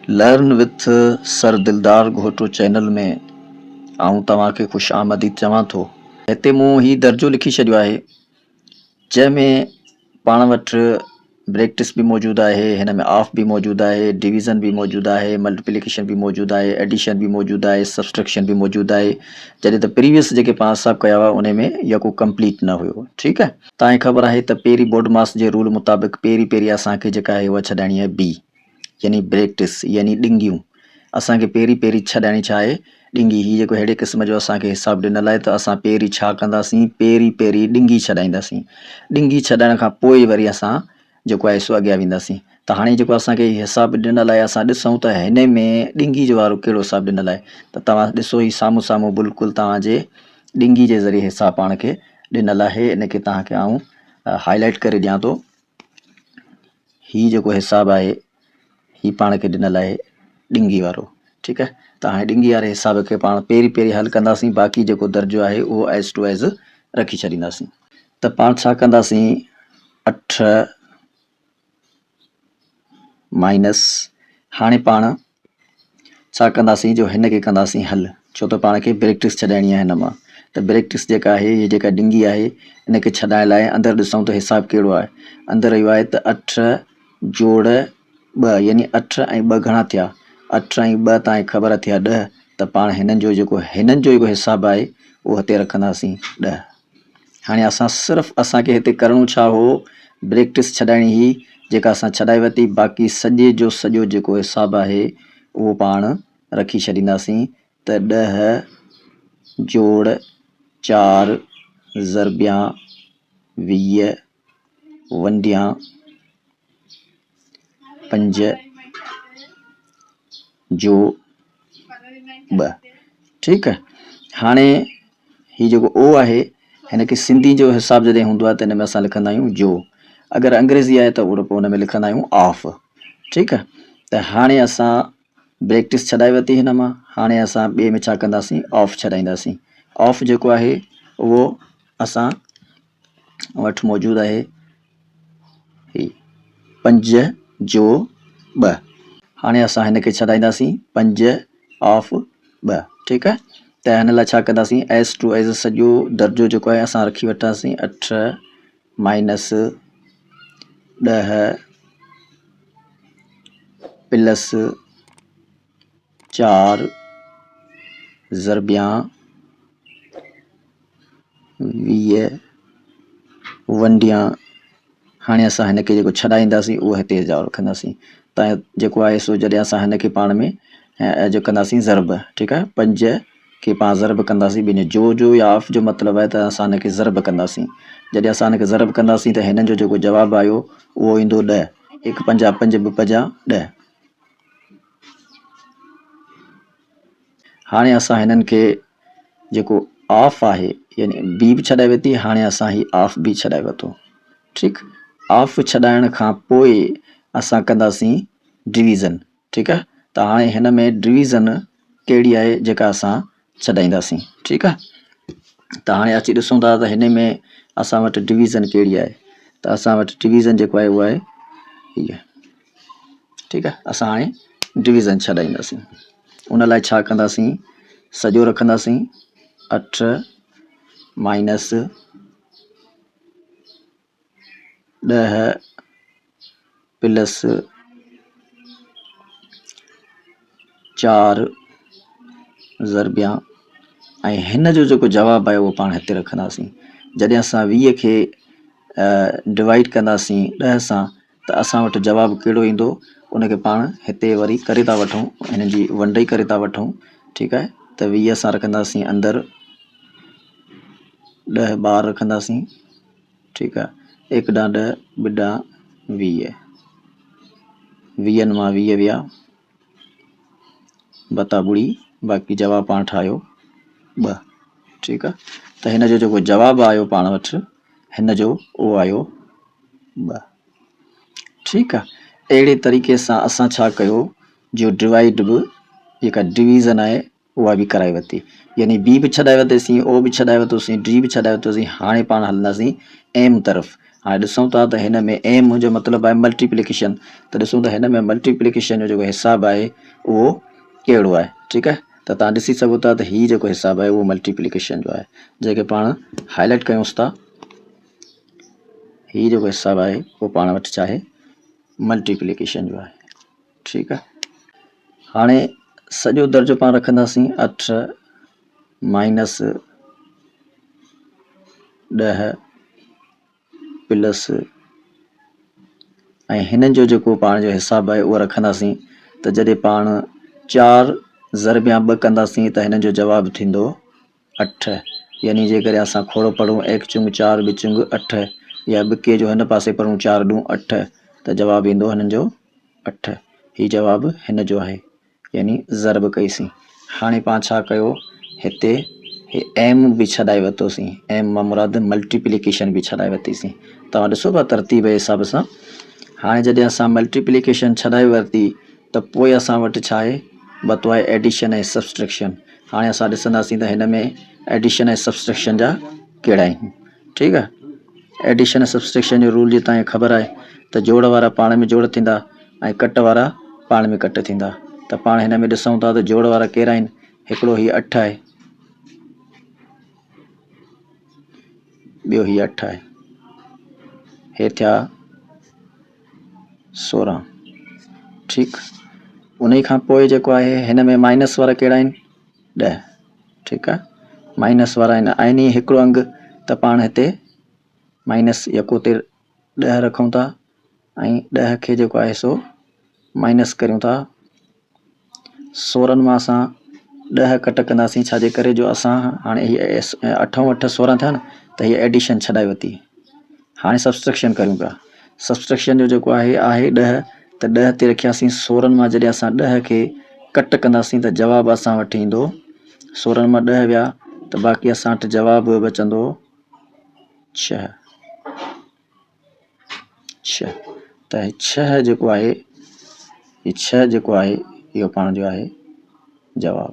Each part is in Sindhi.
Learn with sir Dildar Ghoto channel ۾ آئون توهان کي خوش آمديد چوان ٿو. هتي مون هي درجو لکي ڇڏيو آهي جنهن ۾ پاڻ وٽ بريڪٽس به موجود آهي، هن ۾ آف به موجود آهي، ڊويزن به موجود آهي، ملٽيپليڪيشن به موجود آهي، ايڊيشن به موجود آهي، سبسٽريڪشن به موجود آهي، جڏهن ته پريويس جيڪي پاڻ حساب ڪيا هئا انهي ۾ يڪو ڪمپليٽ نه هيو ٺيڪ آهي. توهان کي خبر آهي ته پهرين بورڊ ماس جي رول مطابق پهرين پهرين اسان کي جيڪا آهي اها ڇڏائڻي آهي بي. يعني بريڪٽس يعني ڏنگيون اسان کي پهرين پهرين ڇڏائڻي ڇا آهي ڏنگي هي جيڪو ههڙي قسم جو اسان کي حساب ڏنل آهي ته اسان پهرين ڇا ڪنداسين پهرين پهرين ڏنگي ڇڏائينداسين ڏنگي ڇڏائڻ کان پوء وري اسان جيڪو آهي سو اڳيان وينداسين ته هاڻي جيڪو اسان کي هي حساب ڏنل آهي اسان ڏسون ته هن ۾ ڏنگي جو وارو ڪهڙو حساب ڏنل آهي ته توهان ڏسو هي سامهون سامهون بلڪل توهان جي ڏنگي جي ذريعي حساب پاڻ کي ڏنل آهي ان کي توهان کي آئون هائي لائيٽ ڪري ڏيان ٿو هي جيڪو حساب آهي هي پاڻ کي ڏنل آهي ڏنگي وارو ٺيڪ آهي ته هاڻي ڏنگي واري حساب کي پاڻ پهرين پهرين حل ڪنداسين باقي جيڪو درجو آهي اهو ايز ٽو ايز رکي ڇڏينداسين ته پاڻ ڇا ڪنداسين اٺ مائنس هاڻي پاڻ ڇا ڪنداسين جو هن کي ڪنداسين حل ڇو ته پاڻ کي بريڪٽس ڇڏائڻي آهي هن مان ته بريڪٽس جيڪا آهي هي جيڪا ڊنگي آهي ان کي ڇڏائڻ لاء اندر ڏسون ته حساب ڪهڙو آهي اندر اهو آهي ته اٺ جوڙ ٻه يعني اٺ ۽ ٻه گهڻا ٿيا اٺ ۽ ٻه تان کي خبر ٿيا ڏهه ته پاڻ هنن جو جيڪو هنن جو جيڪو حساب آهي اهو هتي رکنداسين ڏهه هاڻي اسان صرف اسان کي هتي ڪرڻو ڇا هو بريڪٽس ڇڏائڻي هئي جيڪا اسان ڇڏائي ورتي باقي سڄي جو سڄو جيڪو حساب آهي اهو پاڻ رکي ڇڏينداسين ته ڏهه جوڙ چار ضربيان 20 ونڊيان پنج جو ٻه ٺيڪ آهي هاڻي هي جيڪو او آهي هن کي سنڌي جو حساب جڏهن هوندو آهي ته هن ۾ اسان لکندا آهيون جو اگر انگريزي آهي ته اهو پوء ان ۾ لکندا آهيون آف ٺيڪ آهي ته هاڻي اسان بريڪٽس ڇڏائي ورتي هن مان هاڻي اسان ٻئي ۾ ڇا ڪنداسين آف ڇڏائينداسين آف جيڪو آهي اهو اسان وٽ موجود آهي هي پنج جو ٻه هاڻي اسان هن کي ڇڏائينداسين پنج آف ٻه ٺيڪ آهي ته هن لاء ڇا ڪنداسين ايس ٽو ايس سڄو درجو جيڪو آهي اسان رکي وٺنداسين اٺ مائنس ڏهه پلس چار ضربيان 20 ونڊيان هاڻي اسان هن کي جيڪو ڇڏائينداسين اهو هتي جا رکنداسين ته جيڪو آهي سو جڏهن اسان هن کي پاڻ ۾ جو ڪنداسين ضرب ٺيڪ آهي پنج کي پاڻ ضرب ڪنداسين ٻنهي جو جو يا آف جو مطلب آهي ته اسان هن کي ضرب ڪنداسين جڏهن اسان هن کي ضرب ڪنداسين ته هنن جو جيڪو جواب آيو اهو ايندو ڏهه هڪ پنجا پنج ٻه پنجا ڏهه هاڻي اسان هنن کي جيڪو آف آهي يعني بي به ڇڏائي ورتي هاڻي اسان هي آف به ڇڏائي ورتو ٺيڪ آف ڇڏائڻ کان پوء اسان ڪنداسين ڊويزن ٺيڪ آهي ته هاڻي هن ۾ ڊويزن ڪهڙي آهي جيڪا اسان ڇڏائينداسين ٺيڪ آهي ته هاڻي اچي ڏسون ٿا ته هن ۾ اسان وٽ ڊويزن ڪهڙي آهي ته اسان وٽ ڊويزن جيڪو آهي اهو آهي هيء ٺيڪ آهي اسان هاڻي ڊويزن ڇڏائينداسين ان لاء ڇا ڪنداسين سڄو رکنداسين اٺ مائنس ڏهه پلس چار ضربيان ۽ هن جو جيڪو جواب آهي اهو پاڻ هتي رکنداسين جڏهن اسان 20 کي ڊوائيڊ ڪنداسين ڏهه سان ته اسان وٽ جواب ڪهڙو ايندو ان کي پاڻ هتي وري ڪري ٿا وٺون هن جي ونڊ ئي ڪري ٿا وٺون ٺيڪ آهي ته 20 اسان رکنداسين اندر ڏهه ٻاهر رکنداسين ٺيڪ آهي هڪ ڏان ڏهه ٻه ڏان 20 ويهن مان 20 ويا بتا ٻڙي باقي جواب پاڻ ٺاهيو ٻه ٺيڪ آهي ته هن جو جيڪو جواب آيو پاڻ وٽ هن جو اهو آيو ٻه ٺيڪ آهي اهڙي طريقي سان اسان ڇا ڪيو جو ڊوائيڊ به جيڪا ڊويزن آهي اها به ڪرائي ورتي يعني بي به ڇڏائي ورتيسين او به ڇڏائي ورتوسين ڊي به ڇڏائي ورتوسين هاڻي پاڻ هلنداسين ايم طرف. هاڻي ڏسون ٿا ته هن ۾ ايم جو مطلب آهي ملٽيپليڪيشن ته ڏسون ته هن ۾ ملٽيپليڪيشن جو جيڪو حساب آهي اهو ڪهڙو آهي ٺيڪ آهي ته تان ڏسي سگهو ٿا ته هي جيڪو حساب آهي اهو ملٽيپليڪيشن جو آهي جنهن کي پاڻ هائلائٽ ڪيونس ٿا هي جيڪو حساب آهي اهو پاڻ وٽ ڇا آهي ملٽيپليڪيشن جو آهي ٺيڪ آهي هاڻي سڄو درجو پاڻ رکنداسين اٺ مائنس ڏهه پلس ۽ هنن جو جيڪو پاڻ جو حساب آهي اهو رکنداسين ته جڏهن پاڻ چار ضربيان ٻه ڪنداسين ته هنن جو جواب ٿيندو اٺ يعني جيڪڏهن اسان کوڙو پڙهون ايڪ چنگ چار ٻه چنگ اٺ يا ٻڪي جو هن پاسي پڙهون چار ڏون اٺ ته جواب ايندو هنن جو اٺ هي جواب هن جو آهي يعني ضرب ڪئي سين. هاڻي پاڻ ڇا ڪيو هتي هي ايم به ڇڏائي ورتو سين ايم مان مراد ملٽيپليڪيشن به ڇڏائي ورتي سين توهان ڏسو پيا ترتيب جي حساب سان هاڻي جڏهن اسان ملٽيپليڪيشن ڇڏائي ورتي ته پوء اسان وٽ ڇا آهي بتو آهي ايڊيشن ۽ سبسٽريڪشن هاڻي اسان ڏسنداسين ته هن ۾ ايڊيشن ۽ سبسٽريڪشن جا ڪهڙا آهن ٺيڪ آهي ايڊيشن ۽ سبسٽريڪشن جو رول جي توهان کي خبر آهي ته جوڙ وارا پاڻ ۾ جوڙ ٿيندا ۽ ڪٽ وارا پاڻ ۾ ڪٽ ٿيندا ته پاڻ هن ۾ ڏسون ٿا ته جوڙ وارا ڪهڙا آهن هڪڙو هي اٺ آهي ٻيو هي اٺ آهي هي ٿيا 16 ٺيڪ انهي کان پوء جيڪو آهي هن ۾ مائنس وارا ڪهڙا آهن ڏهه ٺيڪ آهي مائنس وارا آهن آهن ئي هڪڙو انگ ته پاڻ هتي مائنس يڪو تي ڏهه رکون ٿا ۽ ڏهه کي جيڪو آهي سو مائنس ڪريون ٿا 16 مان اسان ڏهه ڪٽ ڪنداسين ڇاجي ڪري جو اسان هاڻي هي اٺون اٺ 16 ٿيا نه ته هي ايڊيشن ڇڏائي ورتي هاڻي سبسٽريڪشن ڪريون پيا سبسٽريڪشن جو جيڪو آهي آهي ڏهه ته ڏهه تي رکياسين 16 مان جڏهن اسان ڏهه کي ڪٽ ڪنداسين ته جواب اسان وٽ ايندو 16 مان ڏهه ويا ته باقي اسان وٽ جواب بچندو ڇهه ڇهه ته هي ڇهه جيڪو آهي هي ڇهه جيڪو آهي اهو پاڻ جو آهي جواب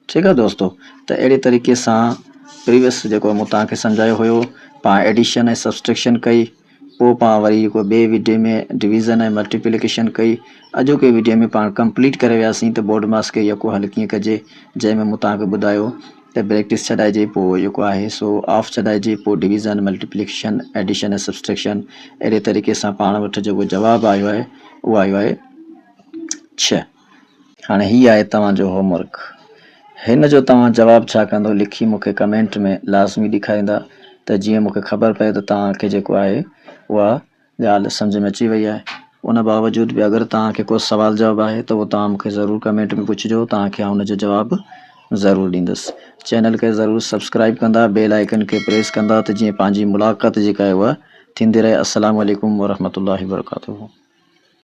ٺيڪ آهي دوستو ته اهڙي طريقي سان پريويس جيڪو مون توهان کي سمجهايو هيو پاڻ ايڊيشن ۽ سبسٽريڪشن ڪئي پوء پاڻ وري جيڪو ٻئي وڊيو ۾ ڊويزن ۽ ملٽيپليڪيشن ڪئي اڄوڪي وڊيو ۾ پاڻ ڪمپليٽ ڪري وياسين ته بورڊ ماس کي يڪو حل ڪيئن ڪجي جنهن ۾ مون توهان کي ٻڌايو ته بريڪٽس ڇڏائجي پوء جيڪو آهي سو آف ڇڏائجي پوء ڊويزن، ملٽيپليڪيشن، ايڊيشن ۽ سبسٽريڪشن اهڙي طريقي سان پاڻ وٽ جيڪو جواب آيو آهي اهو آيو آهي ڇهه. هاڻي هي آهي توهان جو هوم ورڪ هن جو توهان جواب ڇا ڪندو لکي مون کي ڪمينٽ ۾ لازمي ڏيکاريندا ته جيئن مون کي خبر پئي ته توهان کي جيڪو آهي اها ڳالهه سمجهه ۾ اچي وئي آهي ان باوجود به اگر توهان کي ڪو سوال جواب آهي ته اهو توهان مون کي ضرور ڪمينٽ ۾ پڇجو توهان کي آئون ان جو جواب ضرور ڏيندس چينل کي ضرور سبسڪرائب ڪندا بيل آئيڪن کي پريس ڪندا ته جيئن پنهنجي ملاقات جيڪا آهي اها ٿيندي رهي السلام عليڪم ورحمة الله وبرڪاته.